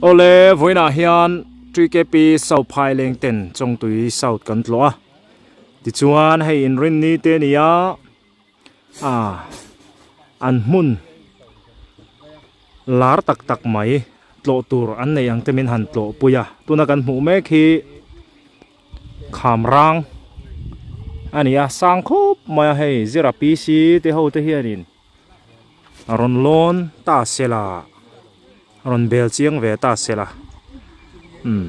Awle vawiinah hian TKP South Phaileng ten Chawngtui South kan tlawh a tichuan hei inrinni te a ni a ah an hmun lar tak tak mai tlawh tur an neih ang te min han tlawh pui a tuna kan hmuh mek hi kham rang a ni a sang khawp mai a hei zira PC te ho te hianin a rawn lawn ta se la a rawn bel chiang ve ta se la umm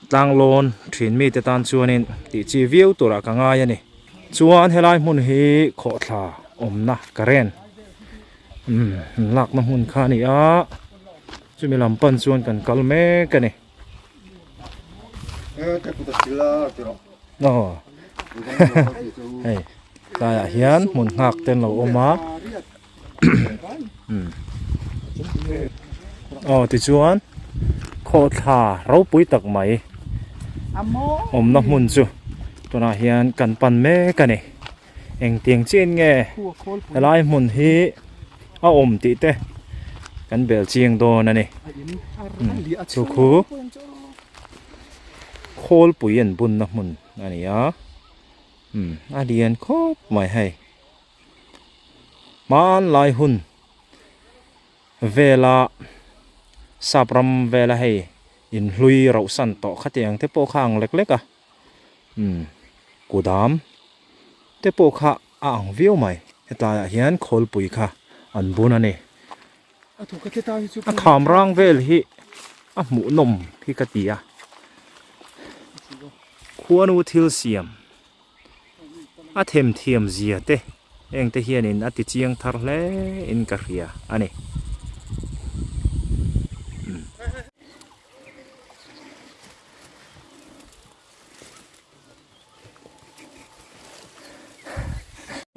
tlang lawn thin mite tan chuanin tih chi viau turah ka ngai a ni chuan helai hmun hi khawhthla awmna current umm lakna hmun kha a ni a chumi lam pan chuan kan kal mek a ni. Aw hei tlaiah hian hmun nghak te an lo awm a umm aw tichuan khawhthla ropui tak mai awmna hmun chu tunah hian kan pan mek a ni engtiang chian nge helai hmun hi a awm tih te kan bel chiang dawn a ni chu khu khawlpui an bunna hmun a ni a umm a lian khawp mai hei hmanlai hun vela sap ram vela hei inhlui rauh san tawh khatiang te pawh kha ang lek lek a. Umm kudam te pawh kha a ang viau mai hetlai ah hian khawlpui kha an bun a ni a kham rang vel hi a hmuh nawm hi ka ti a khuanu thil siam a themthiam zia te heng te hianin a ti chiang thar hle in ka hria a ni.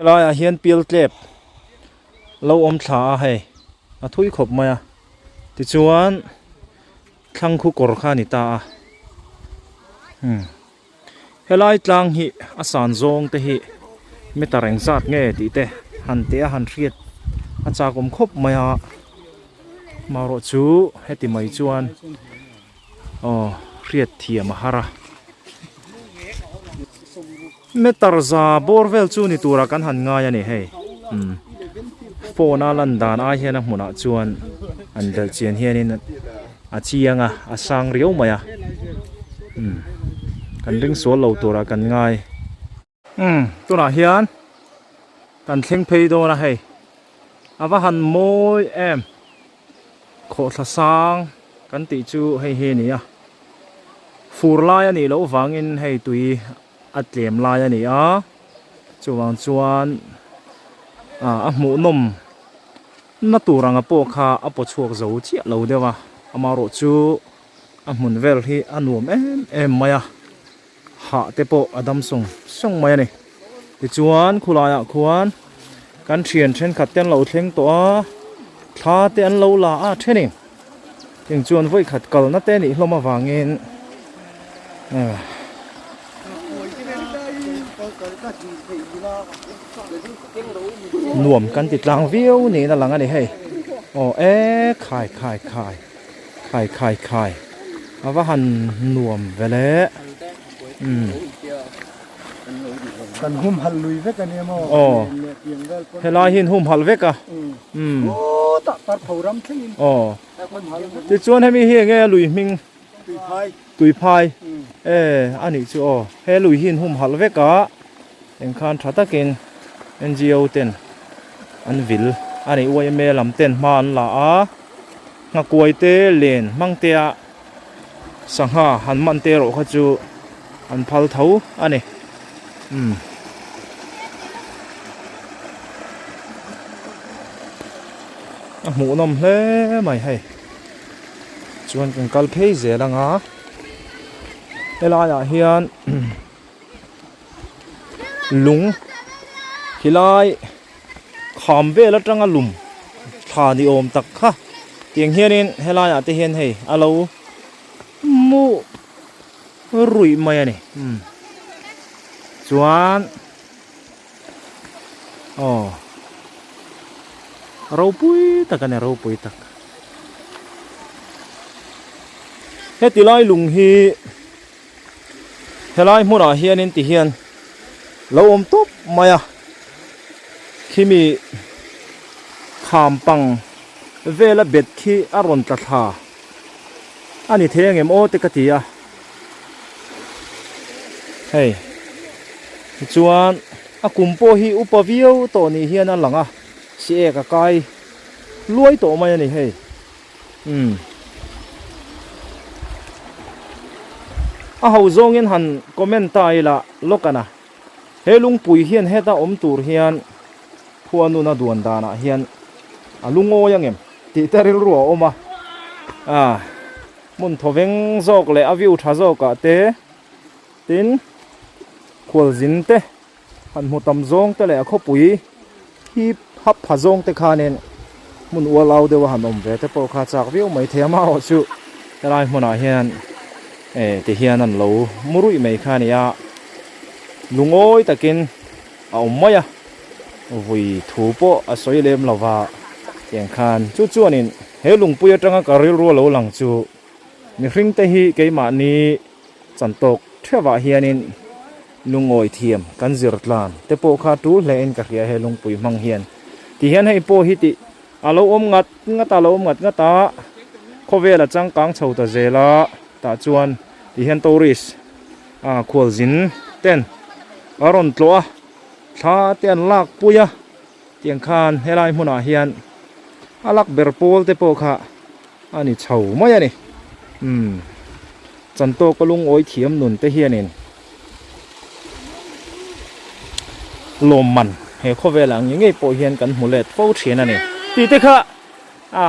Helaiah hian pial tlep lo awm thla a hei a thui khawp mai a tichuan thlang khu kawr kha a ni ta a umm helai tlang hi a san zawng te hi meter engzat nge tih te han teh a han hriat a chak awm khawp mai a marawh chu heti mai chuan. Aw hriat thiam a har a. Meter za bawr vel chu ni tura kan han ngai a ni hei. Umm phone a lan dan ai hian a hmunah chuan an belh chian hianin a chiang a, a sang riau mai a. Umm kan ring sual lo tura kan ngai. Umm tunah hian kan thleng phei dawn a hei a va han mawi em khawhthla sang kan tih chu hei hi a ni a fur lai a nih loh vangin hei tui a tlem lai a ni a chuvang chuan ah a hmuhnawm na tur anga pawh kha a paw chhuak zo chiah lo deuh a amaherawhchu a hmun vel hi a nuam em em mai a. Hah te pawh a dam sawng sawng mai a ni. Tichuan khulaiah khuan kan thian thenkhat te an lo thleng tawh a, thla te an lo la a thenin eng chuan vawi khat kalna te nih hlawm avangin eh nuam kan ti tlang viau niin a lang a ni hei. Aw e khai khai khai. Khai khai khai a va han nuam ve le umm. Kan hum halh lui vek a nia maw? Aw helai hi an hum halh vek a umm. Khutah tarpho ram thleng in aw tichuan hemi hi enge a lui hming? Tuiphai. Tuiphai e a nih chu aw he lui hi an hum halh vek a engkhan tha takin N_G_O ten an vil a nih Y_M_A lam ten hma an la a. Nghakuai te len hmang te a sangha han man te erawh kha chu an phal tho a ni umm. A hmuhnawm hle mai hei. Chuan kan kal phei zel ang a. Helaiah hian lung khilai kham vel atanga lum thla ni awm tak kha tiang hianin helaiah te hian hei a lo mu ruih mai a ni umm chuan aw ropui tak a ni ropui tak heti lai lung hi helai hmunah hianin ti hian lo awm tawp mai a khimi kham pang vela bet khi a rawn tla thla a ni thei angem aw te ka ti a hei tichuan a kum pawh hi upa viau tawh ni hian a lang a si ek a kai luai tawh mai a ni hei. Umm. A ho zawngin han comment ta ila lawkana he lungpui hian heta awm tur hian khuanun a duan danah hian a lungawi angem tih te rilru a awm a. Ah hmun thawveng zawk leh a view tha zawkah te tin khualzin te Han hmu tam zawng te leh a khawpui hi hap pha zawng te khanin hmun ual au deuh a han awm ve te pawh kha chak viau mai thei a marawh chu helai hmunah hian eh ti hian an lo mu ruih mai kha a ni a lungawi takin a awm mai a vui thu pawh a sawi lem lo va tiang khan chu chuanin he lungpui atanga ka rilru a lo lang chu mihring te hi keimahni Chantawk theuhah hianin lungawi thiam kan zir tlan te pawh kha tul hle in ka hria he lungpui hmang hian. Ti hian hei pawh hi tih a lo awm ngat ngat a, a lo awm ngat ngat a, khawvel a changkang chho ta zel a, tah chuan ti hian tourist ah khualzin ten a rawn tlawh a, thla te an lak pui a, tiang khan helai hmunah hian a lak ber pawl te pawh kha a ni chho mai a ni. Umm. Chantawka lungawi thiam nun te hianin lawmman he khawvelah nge ngei pawh hian kan hmu let fo thin a ni. Tih te kha a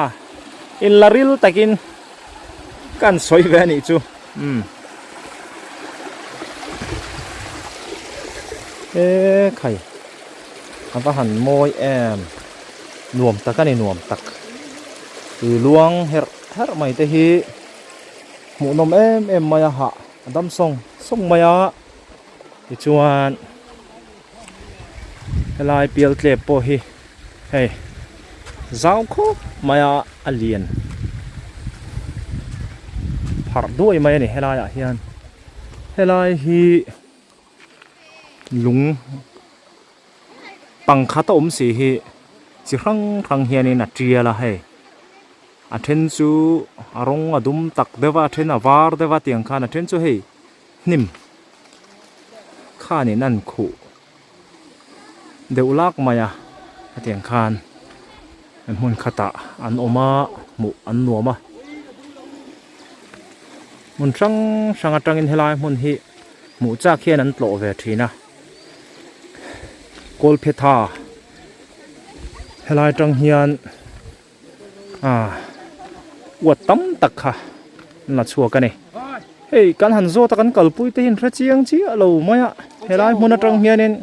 inla ril takin kan sawi ve a nih chu. Umm. E khai a va han mawi em nuam tak a ni nuam tak. Tui luang herh herh mai te hi. Hmuhnawm em em mai a hah a dam sawng sawng mai a tichuan helai pial tlep pawh hi hei zau khawp mai a a lian pharh duai mai a ni helai ah hian helai hi lung pangkhat a awm si hi chi hrang hrang hianin a tial a hei. A then chu a rawng a dum tak deuh a a then a var deuh a tiang khan a then chu hei hnim khanin an khuh deuh lak mai a hetiang khan hmun khatah an awm a hmuh an nuam a hmun hrang hrang atangin helai hmun hi hmuh chak hian an tlawh ve thin a kawlphetha helai atang hian. Ah uat tam tak kha an la chhuak a ni hei kan han zawt a kan kalpui te hi an hre chiang chiah lo mai a helai hmun atang hianin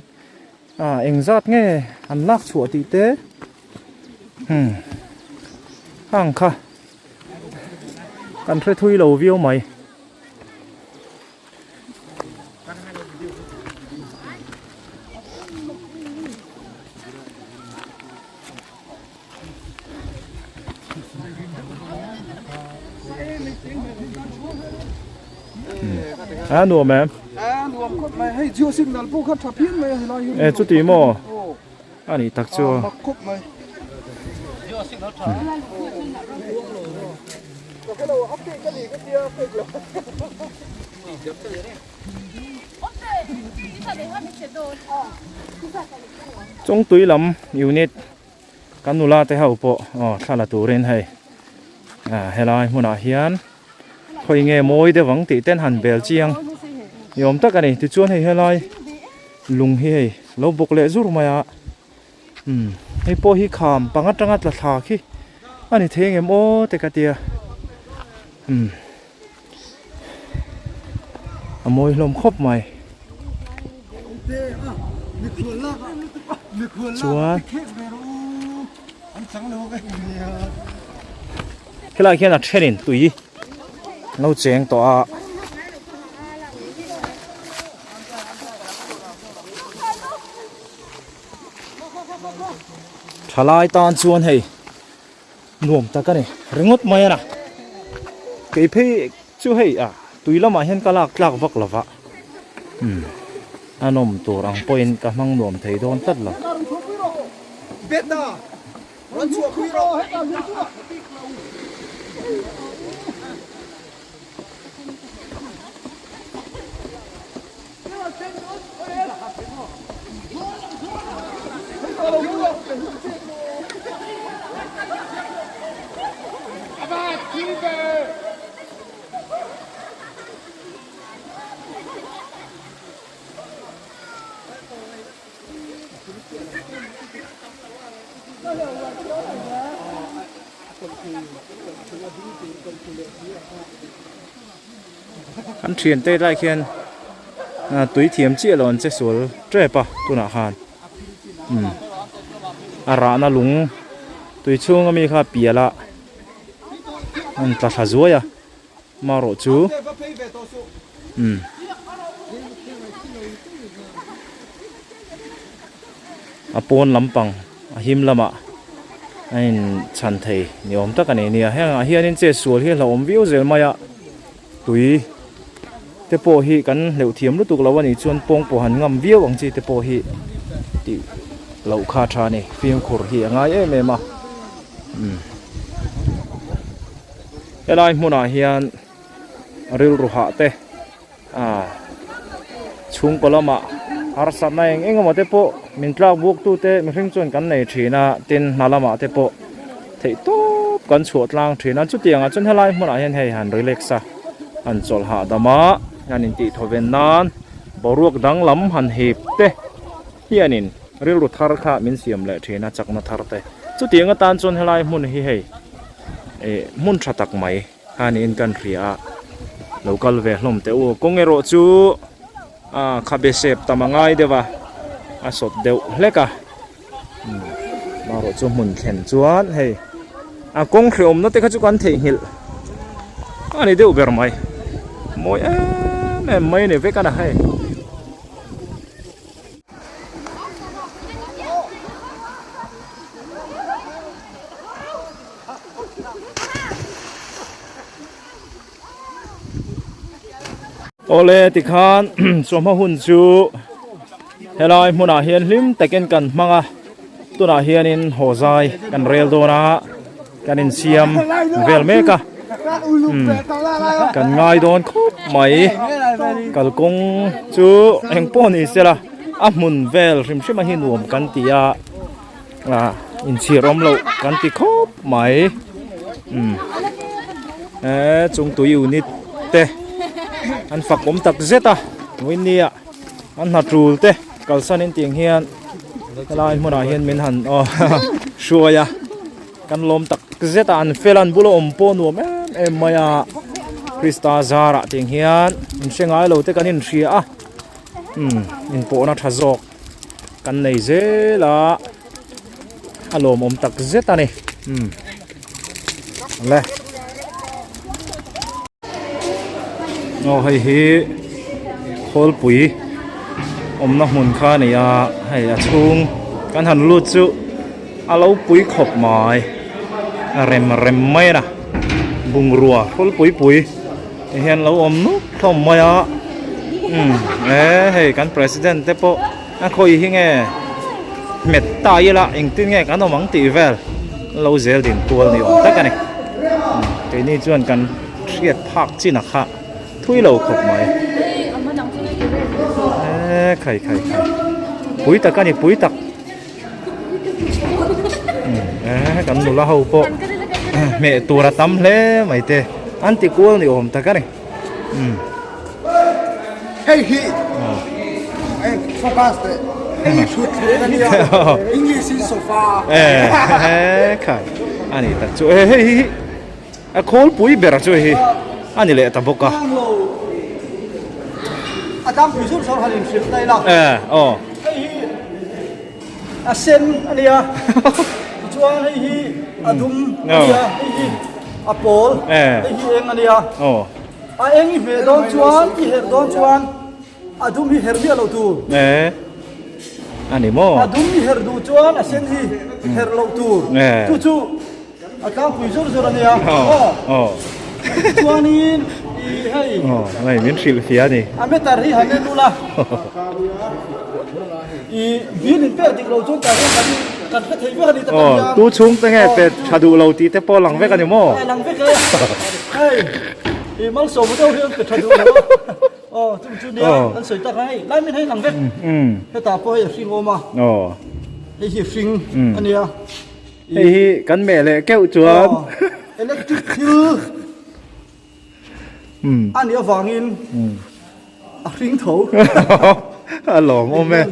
ah eng zat nge an lak chhuah tih te hmm hang kha kan hre thui lo viau mai. A nuam em? A nuam khawp mai. Hei Jio signal pawh kha tha phian mai a helai hi. E chuti maw? A nih tak chu. A mak khawp mai. Jio signal tha. Chawngtui lam unit kan nula te ho pawh aw thla la turin hei ah helai hmunah hian khawi nge mawi deuh ang tih ten han bel chiang ni awm tak a ni tichuan hei helai lung hi hei lo bawk leh zur mai a umm hei pawh hi kham panga tanga tla thla khi. a ni thei ang em aw te ka tia umm a mawi hlawm khawp mai chuan helaiah hian a thenin tui lo cheng tawh a. Thalai tan chuan hei nuam tak a ni ringawt mai a na kei phei chu hei ah tui lamah hian ka lak tlak vak lo va umm a nawm tur ang pawhin ka hmang nuam thei dawn tlat lo. An thiante lai khian tui thiam chiah lo an che sual tep a tunah khan umm a rahna lung tui chhunga mi kha pial a an tla thla zuai a marawh chu umm a pawn lampang a him lamah a in chhan thei ni awm tak a ni nia hengah hianin che sual hi a hlauhawm viau zel mai a tui te pawh hi kan hleuh thiam lutuk lo a nih chuan pawng pawh han ngam viau ang chi te pawh hi tih loh kha tha a ni fimkhur hi a ngai em em a umm helai hmunah hian rilru hah te ah chhungkaw lamah harsatna eng eng emaw te pawh min tlak buk tu te mihring chuan kan nei thin a tin hna lamah te pawh theih tawp kan chhuah tlang thin a chutiang ah chuan helai hmunah hian hei han relax a han chawlh hahdam a han intih thaw ven nan boruak danglam han hip te hianin rilru thar kha min siam leh thin a chakna thar te chutiang atan chuan helai hmun hi hei eh hmun tha tak mai. Kha niin kan hria a, lo kal ve hlawm teh u. Kawng erawh chu ah khabe sep tam a ngai deuh a, a sawt deuh hlek a. Umm marawh chu hmun thlen chuan hei a kawng hrehawmna te kha chu kan theihnghilh a ni deuh ber mai. Mawi em em mai a ni vek a na hei. Awle tikhan chawhma hun chu helai hmunah hian hlim takin kan hmang a tunah hianin haw zai kan rel dawn a kan insiam vel mek a umm kan ngai dawn khawp mai kalkawng chu engpawh ni sela a hmun vel hrim hrim a hi nuam kan ti a. Ah inchhir awm loh kan ti khawp mai umm eh chung tui unit te an fak awm tak zet a vawinia an hna tul te kalsan in tiang hian helai hmunah hian min han aw hruai a kan lawm tak zet a an fel an bula awm pawh nuam em em mai a Krista zarah tiang hian in hre ngai lo te kan inhria a umm inpawhna tha zawk. Kan nei zel a a lawmawm tak zet a ni umm le aw hei hi khawlpui awmna hmun kha a ni a hei a chhung kan han lut chu a lo pui khawp mai a rem rem mai a na bungrua khawlpui pui. Ti hian lo awm nuk hlawm mai a umm e hei kan president te pawh a khawi hi nge hmet ta ila engtin nge kan awm ang tih vel lo zel din kual ni awm tak a ni keini chuan kan hriat phak chin a kha thui lo khawp mai e khai khai khai pui tak a ni pui tak. Eee kan nula ho pawh hmeh tur a tam hle mai te an ti kual ni awm tak a ni umm. Hei hi focus teh hei hi thut thleng a nia English in sofa eee khai. A ni tak chu e hei hi a khawlpui ber chu hei a ni leh ta bawk a. A tlangpui zawr zawr han inhrilh ta ila. E aw. Hei hi a sen a nia tichuan hei hi a dum a nia hei hi a pawl hei hi eng a nia. A eng i hmeh dawn chuan i herh dawn chuan A dum hi herh miah loh tur. E a ni maw? A dum hi herh duh chuan a sen hi herh loh tur. Chu chu a tlangpui zawr zawr a nia. Aw. Chuanin i hei. Aw hei min hrilh fia a ni. A meter hi han en ula. I bill in pek dik lo chuan tah hian kan kan hre thei vek a ni ta kan hian. Aw tu chhung te nge pe tha duh lo tih te pawh lang vek a ni maw? Lang vek e. Hei i malsawm deuh hian pe tha duh lo a. Aw chung chu nia kan sawi tak a hei lai min hei lang vek hetah pawh hei a hring awm a hei hi hring a nia hei hi kan meh leh keuh chuan electric thil a nih avangin a hring tho a lawm awm e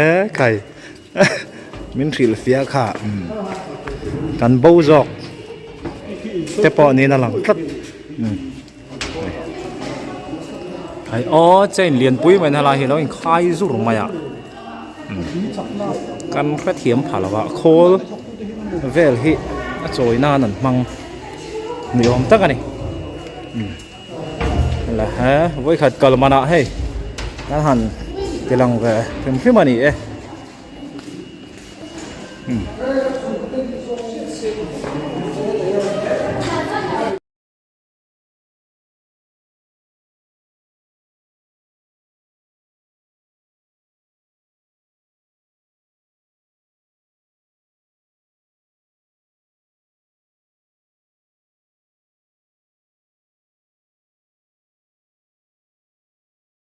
e khai min hrilh fiah kha kan bo zawk te pawh niin a lang tlat. Hei aw chain lianpui mai na helai hi lo inkhai zur mai a kan hrethiam pha lo a khawl vel hi a chawi nan an hmang ni awm tak a ni la he vawikhat kal manah hei kan han ti lang ve hrim hrim a ni e.